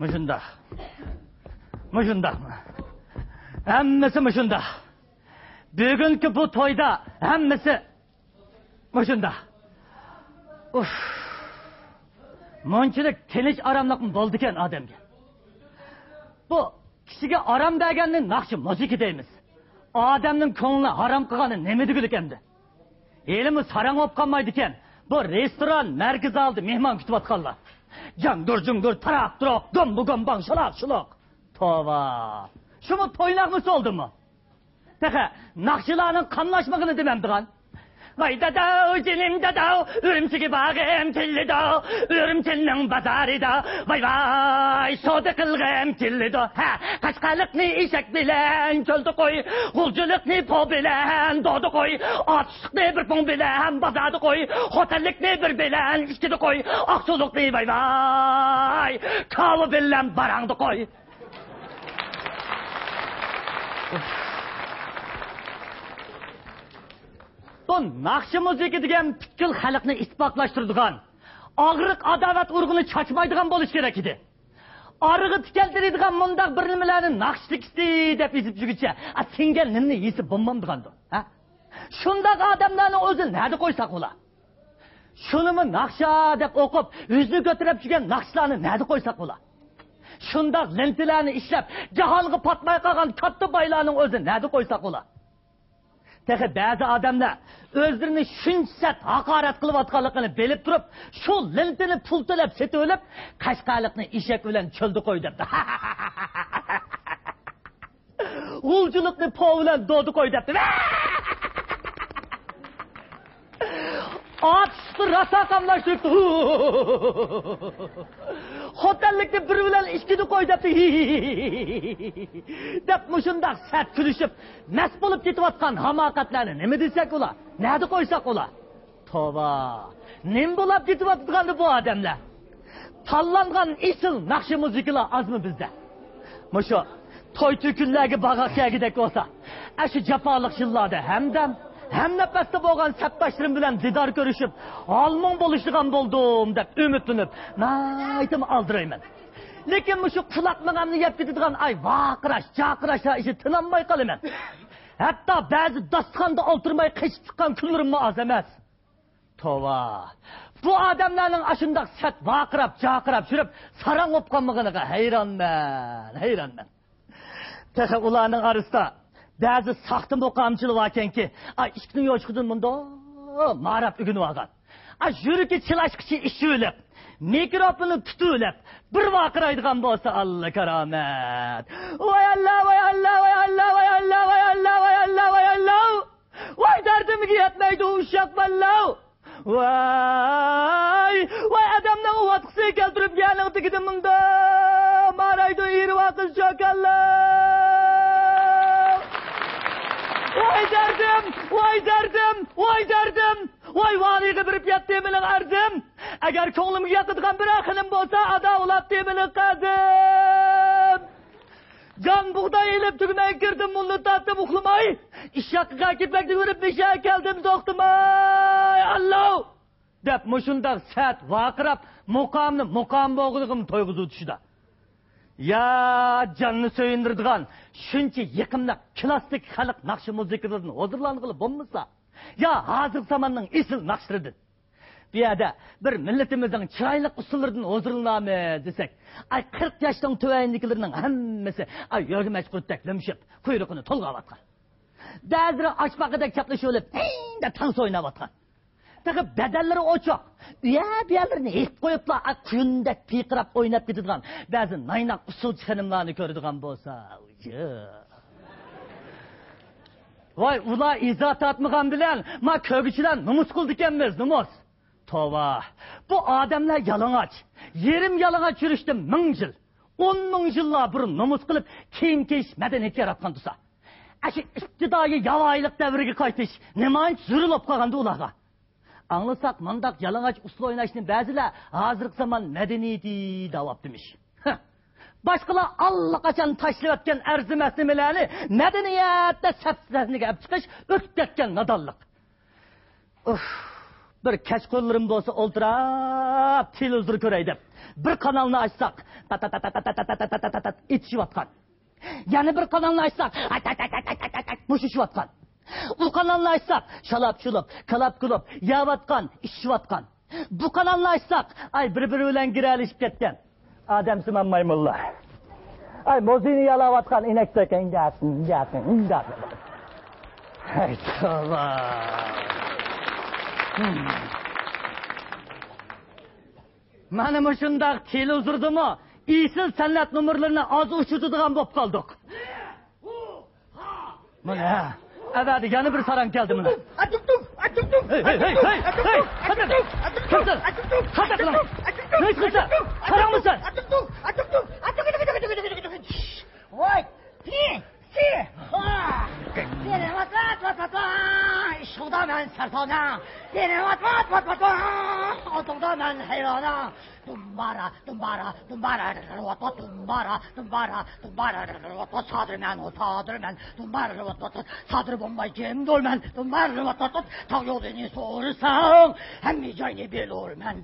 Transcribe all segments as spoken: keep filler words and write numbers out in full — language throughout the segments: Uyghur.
مۇشۇنداق. مۇشۇنداقمۇ؟ ھەممىسى مۇشۇنداق. بۈگۈنكى بۇ تويدا ھەممىسى مۇشۇنداق. ئۇف. مۇنچىلىك تىنچ ئاراملىقمۇ بولىدىكەن ئادەمگە. بۇ كىشىگە ئارام بەرگەننى ناخشا مۇزىكا دەيمىز. ئادەمنىڭ كۆڭلىنى ھارام قىلغاننى نېمە دېگۈلۈك ئەمدى؟ ھېلىمۇ ساراڭ بولۇپ قالمايدىكەن بۇ رېستوران، مەركىزى ئالدىدا مېھمان كۈتۈۋاتقانلار. جاڭدۇر جۇڭدۇر، تاراق تۇراق، گۇمبۇ گۇمباڭ، شالاق شۇلاق. توۋا. شۇمۇ توي ناخشىسى بولدىمۇ؟ تېخى ناخشىلارنىڭ قاملاشمىغىنى دېمەمدىغان. ۋاي داداۋ، جېنىم داداۋ، ئۈرۈمچىگە بارغۇم كېلىدۇ، ئۈرۈمچىنىڭ بازارىدا ۋاي ۋاي سودا قىلغۇم كېلىدۇ. ھە، قەشقەرلىكنى ئېشەك بىلەن چۆلدە قوي، غۇلجىلىقنى پو بىلەن دودا قوي، ئاتۇشلۇقنى بىر پۇڭ بىلەن بازاردا قوي، خوتەنلىكنى بىر بىلەن ئىككىدە قوي، ئاقسۇلۇقنى ۋاي ۋاي كاۋا بىلەن باراڭدا قوي. بۇ ناخشا مۇزىكا دېگەن پۈتكۈل خەلقنى ئىتتىپاقلاشتۇرىدىغان، ئاغرىق ئاداۋەت ئۇرۇقىنى چاچمايدىغان بولۇش كېرەك ئىدى. ئارىغا تىكەلدۈرىدىغان مۇنداق بىر نېمىلەرنى ناخشا تېكىستى دەپ يېزىپ يۈرگۈچە، ئا، سىڭگەن نېنىنى يېسە بولمامدىغاندۇ؟ ھە؟ شۇنداق ئادەملەرنىڭ ئۆزىنى نەدە قويساق بولا؟ شۇنىمۇ ناخشا دەپ ئوقۇپ، يۈزىنى كۆتۈرۈپ يۈرگەن ناخشىلارنى نەدە قويساق بولا؟ شۇنداق لېنتىلەرنى ئىشلەپ، جاھانغا پاتماي قالغان كاتتا بايلارنىڭ ئۆزىنى نەدە قويساق بولا؟ تېخى بەزى ئادەملەر ئۆزلىرىنى شۇنچە سەت ھاقارەت قىلىۋاتقانلىقىنى بىلىپ تۇرۇپ، شۇ لېنتىنى پۇل تۆلەپ سېتىۋېلىپ، قەشقەرلىكنى ئېشەك بىلەن چۆلدە قوي دەپتۇ. غۇلجىلىقنى پو بىلەن دودا قوي دەپتۇ. ئاتۇشلۇقنى راسا قاملاشتۇرۇپتۇ. خوتەنلىكنى بىر بىلەن ئىككىدە قوي دەپتۇ. دەپ مۇشۇنداق سەت كۈلۈشۈپ، مەست بولۇپ كېتىۋاتقان ھاماقەتلەرنى نېمە دېسەك ئۇلار؟ نەدە قويساق ئۇلار؟ توۋا! نېمە بولاپ كېتىۋاتىدىغاندۇ بۇ ئادەملەر؟ تاللانغان ئېسىل ناخشا مۇزىكىلار ئازمۇ بىزدە؟ مۇشۇ توي-تۆكۈنلەرگە بارغاق كەلگۈدەك بولسا، ئاشۇ جاپالىق يىللاردا ھەمدەم، ھەمنەپەستە بولغان سەپداشلىرىم بىلەن دىدار كۆرۈشۈپ، ھال-مۇڭ بولۇشىدىغان بولدۇم دەپ ئۈمىدلىنىپ، ناھايىتىمۇ ئالدىرايمەن. لېكىن مۇشۇ قۇلاق مېڭەمنى يەپ كېتىدىغان ئاي ۋارقىراش، جارقىراشلار ئىچىدە تىنالماي قالىمەن. ھەتتا بەزى داستىخاندا ئولتۇرماي قېچىپ چىققان كۈنلىرىممۇ ئاز ئەمەس. توۋا! بۇ ئادەملەرنىڭ ئاشۇنداق سەت ۋارقىراپ، جارقىراپ يۈرۈپ، ساراڭ بولۇپ قالمىغىنىغا ھەيرانمەن، ھەيرانمەن. تېخى ئۇلارنىڭ ئارىسىدا بەزى ساختا مۇقامچىلار باركەنكى، ئا، ئىشىكنىڭ يوشۇقىدىن مۇنداق ماراپ ئۆگىنىۋالغان. ئا، يۈرىكى چىلاشقىچە ئىچىۋېلىپ، مىكروفوننى تۇتۇۋېلىپ، بىر ۋارقىرايدىغان بولسا، ئاللا كارامەت. ۋاي ئاللا، ۋاي ئاللا، ۋاي ئاللا، ۋاي ئاللا، ۋاي ئاللا، ۋاي ئاللا، ۋاي ئاللا. ۋاي دەردىمگە يەتمەيدۇ ئۇششاق باللاۋ. ۋاي، ۋاي ئادەمنىڭ ئۇۋاتقۇسى كەلتۈرۈپ يەرنىڭ تېگىدە مۇنداق مارايدۇ ئېرى ۋاقىت شاكاللاۋ. ۋاي دەردىم، ۋاي دەردىم، ۋاي دەردىم. ۋاي ۋالىيغا بېرىپ يەتتى مېنىڭ ئەرزىم. ئەگەر كۆڭلۈمگە ياقىدىغان بىرەر خېنىم بولسا، ئادا ئۇلاپتى مېنىڭ قەزىم. جان بۇغداي ئېلىپ تۈگمەن كىردىم مۇللا تارتىپ ئۇخلىماي. ئىششاققا كېپەكنى بېرىپ بېشىغا كەلدىم توختىماي. ئاللاھ! دەپ مۇشۇنداق سەت ۋارقىراپ، مۇقامنى مۇقام بولغىنىغىمۇ تويغۇزۇۋېتىشىدا. يا جاننى سۆيۈندۈرىدىغان شۇنچە يېقىملىق كىلاسسىك خەلق ناخشا مۇزىكىلىرىدىن ھۇزۇرلانغىلى بولمىسا، يا ھازىرقى زاماننىڭ ئېسىل ناخشىلىرىدىن. بۇ يەردە بىر مىللىتىمىزنىڭ چىرايلىق ئۇسسۇللىرىدىن ھۇزۇرلىنامىز دېسەك، ئاي، قىرىق ياشنىڭ تۆۋەنلىكلىرىنىڭ ھەممىسى، ئاي، يۆگىمەچ قۇرتتەك لۈمشۈپ، قۇيرۇقىنى تولغاۋاتقان. بەزىلىرى ئاچپاقىدەك چاپلىشىۋېلىپ، ھىڭدە تانسا ئويناۋاتقان. تېخى بەدەنلىرى ئوچۇق، ئۇيە-بۇيەلىرىنى ھېيىپ قويۇپلا، ئاي، قۇيۇندەك پىرقىراپ ئويناپ كېتىدىغان بەزى نايناق ئۇسسۇلچى خېنىملارنى كۆرىدىغان بولسا، ۋاي، ئۇلار ئىزا تارتمىغان بىلەن، ما كۆرگۈچىلەر نومۇس قىلىدىكەنمىز، نومۇس. توۋا، بۇ ئادەملەر يالىڭاچ، يېرىم يالىڭاچ يۈرۈشتە مىڭ يىل، ئون مىڭ يىللار بۇرۇن نومۇس قىلىپ، كىيىم كىيىش مەدەنىيىتى ياراتقان تۇرسا، ئەشۇ ئىپتىدائىي ياۋايىلىق دەۋرىگە قايتىش نېمانچە زۆرۈر بولۇپ قالغاندۇ ئۇلارغا؟ ئاڭلىساق، مۇنداق يالىڭاچ ئۇسسۇل ئويناشنى بەزىلەر ھازىرقى زامان مەدەنىيىتى دەۋاپتىمىش. ھە. باشقىلار ئاللىقاچان تاشلىۋەتكەن ئەرزىمەس نېمىلەرنى مەدەنىيەت دەپ سەپ-، سەھنىگە ئەپ چىقىش ئۆتۈپ كەتكەن نادانلىق. ئۇف. بىر كەچقۇرۇنلىرىم بولسا ئولتۇراپ تېلېۋىزور كۆرەي دەپ، بىر قانالنى ئاچساق، تات تات تات تات تات تات تات تات تات ئېتىشىۋاتقان. يەنە بىر قانالنى ئاچساق، تات تات تات تات تات بوشىشىۋاتقان. ئۇ قانالنى ئاچساق، شالاپ شۇلۇپ، كالاپ كۇلۇپ يەۋاتقان، ئىچىشىۋاتقان. بۇ قانالنى ئاچساق، ئاي، بىر-بىرى بىلەن گىرەلىشىپ كەتكەن. ئادەمسىمان مايمۇنلار. ئاي، مۇزىينى يالاۋاتقان ئىنەكتەك ئىندەسىن، ئىندەسىن، ئىندەسىن. ھەي، توۋا. مانا مۇشۇنداق تېلېۋىزوردىمۇ ئېسىل سەنئەت نومۇرلىرىنى ئاز ئۇچرىتىدىغان بولۇپ قالدۇق. مانا، ھە. ئەۋەدە يەنە بىر ساراڭ كەلدى مانا. ئەتۈكتۈك، ئەتۈكتۈك، ھەي، ھەي، ھەي، ھەي، ئەتۈكتۈك، ھەي، ئەتۈكتۈك، قاچاق، ئەتۈكتۈك، قاچاق قىلىڭ. ئەتۈكتۈك، نېمە ئىش قىلسا؟ ئەتۈكتۈك، ساراڭمۇ سەن؟ ئەتۈكتۈك، ئەتۈكتۈك، ئەتۈك، ئەتۈك، ئەتۈك. ۋاي، پى، سى، خا. دېنى ۋات، ۋات، ۋات، ۋات، ۋات. ئىشقىدا مەن سەرسانا. دېنى ۋات، ۋات، ۋات، ۋات، ۋات. ئالتۇندا مەن ھەيرانا. دۇمبارا، دۇمبارا، دۇمبارا، رىۋاتتا، دۇمبارا، دۇمبارا، دۇمبارا، رىۋاتتا، سادىرمەن، ئۇ سادىرمەن، دۇمبارا، رىۋاتتا، سادىر بولماي كىمدۇرمەن، دۇمبارا، رىۋاتتا، تاغ يولىنى سورىساڭ، ھەممە جاينى بىلۇرمەن.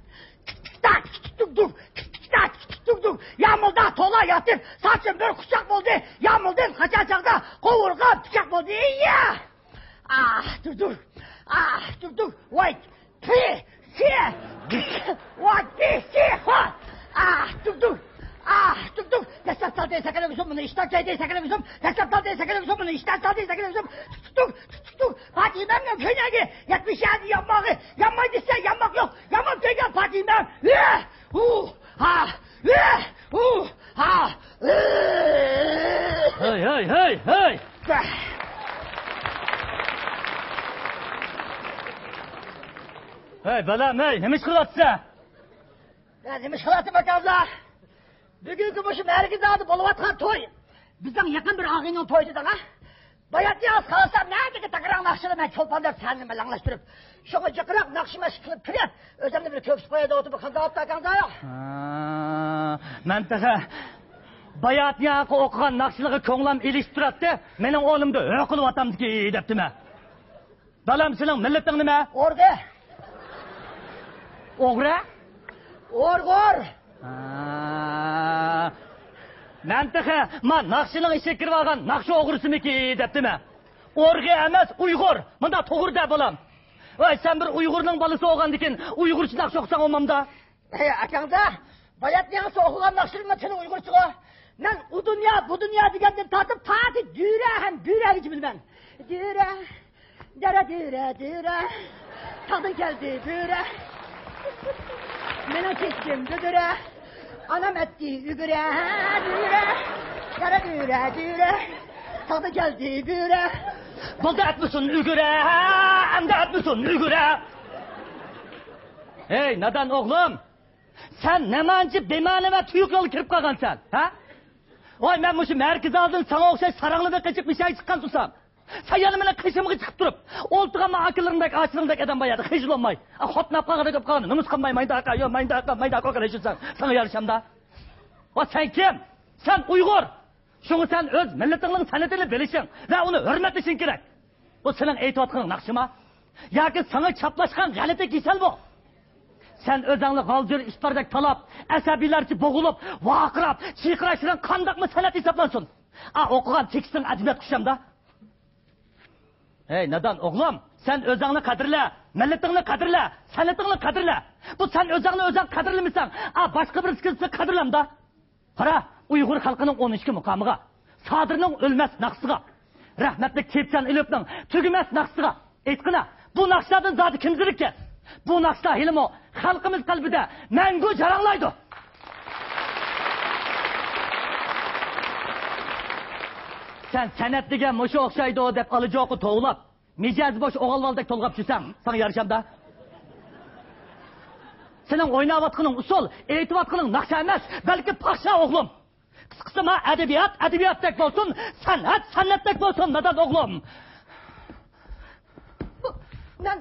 تىك تىك تاك، تىك تىك تۇك دۇك، تىك تىك تاك، تىك تىك تۇك دۇك. يامۇلدا تولا ياتىپ، ساچىم بىر قۇچاق بولدى، يامۇلدىن قاچان چاغدا قوۋۇرغام پىچاق بولدى. يا! ئاھ، دۇر، دۇر. ئاھ، دۇر، دۇر. ۋاي، پى، سى، ۋاي، پى، سى، خو. ئاھ، دۇر، دۇر. ئاھ، دۇر، دۇر. دەسسەپ سالدى سەكرەپ ئۈزۈم، مۇنى ئىشتان چايدى سەكرەپ ئۈزۈم. دەسسەپ سالدى سەكرەپ ئۈزۈم، مۇنى ئىشتان سالدى سەكرەپ ئۈزۈم. تۇك، تۇك، تۇك، تۇك، تۇك. پاتىمەمنىڭ كۆينەكى يەتمىش يەردە يانماغى. يانماي دېسە يانماق يوق. يانماپ كەلگەن پاتىمەم. ئۇ، ھا، ئۇ، ھا. ھەي، ھەي، ھەي، ھەي! ھەي، بالام، ھەي، نېمە ئىش قىلىۋاتىسەن؟ ھە، نېمە ئىش قىلىۋاتىمەن، ئاكاملا؟ بۈگۈنكى مۇشۇ مەرىكە زالىدا بولۇۋاتقان توي. بىزنىڭ يېقىن بىر ئاغىنىنىڭ تويى دېدىڭ، ھە؟ باياتنى ئاز قالسا، نەدىكى تەكرار ناخشىلار مەن چولپان دەپ سەھنىنى مەلەڭلەشتۈرۈپ، شۇڭا جىقراق ناخشا مەشىق قىلىپ كىرىپ، ئۆزۈمنى بىر كۆكسۈپ قوياي دەۋاتىمەن، قانداق ئاپتۇ ئاكاڭدا يا؟ ھا، مەن تېخى باياتنى ئاقا ئوقۇغان ناخشىلىرىغا كۆڭلۈم ئېلىشىپ تۇراتتى، مېنىڭ ئورنۇمدا ھۆ قىلىۋاتامدىكى دەپتىمەن. بالام، سېنىڭ مىللىتىڭ نېمە؟ ئوردا. ئوغرا؟ ئورغۇر. ھا. مەن تېخى ما ناخشىنىڭ ئىچىگە كىرىۋالغان ناخشا ئوغرىسىمىكى دەپتىمەن. ئورغى ئەمەس، ئۇيغۇر. مۇنداق توغرا دە، بالام. ۋاي، سەن بىر ئۇيغۇرنىڭ بالىسى بولغاندىكىن ئۇيغۇرچە ناخشا ئوقۇساڭ بولمامدا؟ ھەي، ئاكاڭدا باياتنىڭ ئوقۇغان ناخشىلىرىمۇ تېنى ئۇيغۇرچىغۇ. مەن ئۇ دۇنيا، بۇ دۇنيا دېگەندىن تارتىپ، تاتى دۈرە ھەم بۈرەگىچە بىلىمەن. دۈرە، دەرە دۈرە، دۈرە. تاغدىن كەلدى بۈرە. مېنىڭ كېسىكىم دۈدۈرە. ئانام ئەتتى ئۈگرە، دۈرە. دەرە دۈرە، دۈرە. تاغدىن كەلدى بۈرە. بولدى ئەتمىسۇن ئۈگرە، ئەمدى ئەتمىسۇن ئۈگرە. ھەي، نادان ئوغلۇم! سەن نېمانچە بىمەنە ۋە تۇيۇق يولغا كىرىپ قالغانسەن، ھە؟ ۋاي، مەن مۇشۇ مەركىزى ئالدىن ساڭا ئوخشاش ساراڭلاردىن قېچىپ مېشەگە چىققان تۇرسام، سەن يەنە مېنىڭ قېشىمغا چىقىپ تۇرۇپ، ئولتۇرغانما ئاكىلىرىمدەك، ئاچىلىرىمدەك ئادەم بار يەردە خىجىللانماي، خوتۇن ئاپقا قاراپ قالغان نومۇس قىلماي، مايدا ئاكا، يو، مايدا ئاكا، مايدا ئاكا، قارايسەن، ساڭا يارىشامدا؟ ۋا سەن كىم؟ سەن ئۇيغۇر. شۇڭا سەن ئۆز مىللىتىڭنىڭ سەنئىتىنى بىلىشىڭ ۋە ئۇنى ھۆرمەتلىشىڭ كېرەك. بۇ سېنىڭ ئېيتىۋاتقىنىڭ ناخشىما؟ ياكى ساڭا چاپلاشقان غەلىتە كېسەلمۇ؟ سەن ئۆزۈڭنى غالجىر ئىتلاردەك تالاپ، ئەسەبىيلەرچە بوغۇلۇپ، ۋارقىراپ، چىرقىراشلىرىڭ قانداقمۇ سەنئەت ھېسابلانسۇن؟ ئا، ئوقۇغان تېكىستىڭ ئەدەبىيات قۇشامدا؟ ھەي، نادان ئوغلۇم، سەن ئۆزۈڭنى قەدىرلە، مىللىتىڭنى قەدىرلە، سەنئىتىڭنى قەدىرلە. بۇ سەن ئۆزۈڭنى ئۆزۈڭ قەدىرلىمىسەڭ، ئا، باشقا بىرسى كەلسە قەدىرلەمدا. قارا، ئۇيغۇر خەلقىنىڭ ئون ئىككى مۇقامىغا، سادىرنىڭ ئۆلمەس ناخشىسىغا، رەھمەتلىك تېيىپجان ئېلىپنىڭ تۈگىمەس ناخشىسىغا، ئېيتقىنا، بۇ ناخشىلاردىن زادى كىم زېرىككەن؟ بۇ ناخشىلار ھېلىمۇ خەلقىمىز قەلبىدە مەڭگۈ جاراڭلايدۇ. سەن سەنئەت دېگەن مۇشۇ ئوخشايدۇ دەپ ئالىجوقا توۋلاپ، مىجەزى بوش ئوغۇل بالىدەك تولغاپ چۈشسەڭ، ساڭا يارىشامدا؟ سېنىڭ ئويناۋاتقىنىڭ ئۇسسۇل، ئېيتىۋاتقىنىڭ ناخشا ئەمەس، بەلكى پاخشا، ئوغلۇم. قىسقىسى، ما ئەدەبىيات ئەدەبىياتتەك بولسۇن، سەنئەت سەنئەتتەك بولسۇن، نادان ئوغلۇم. مەن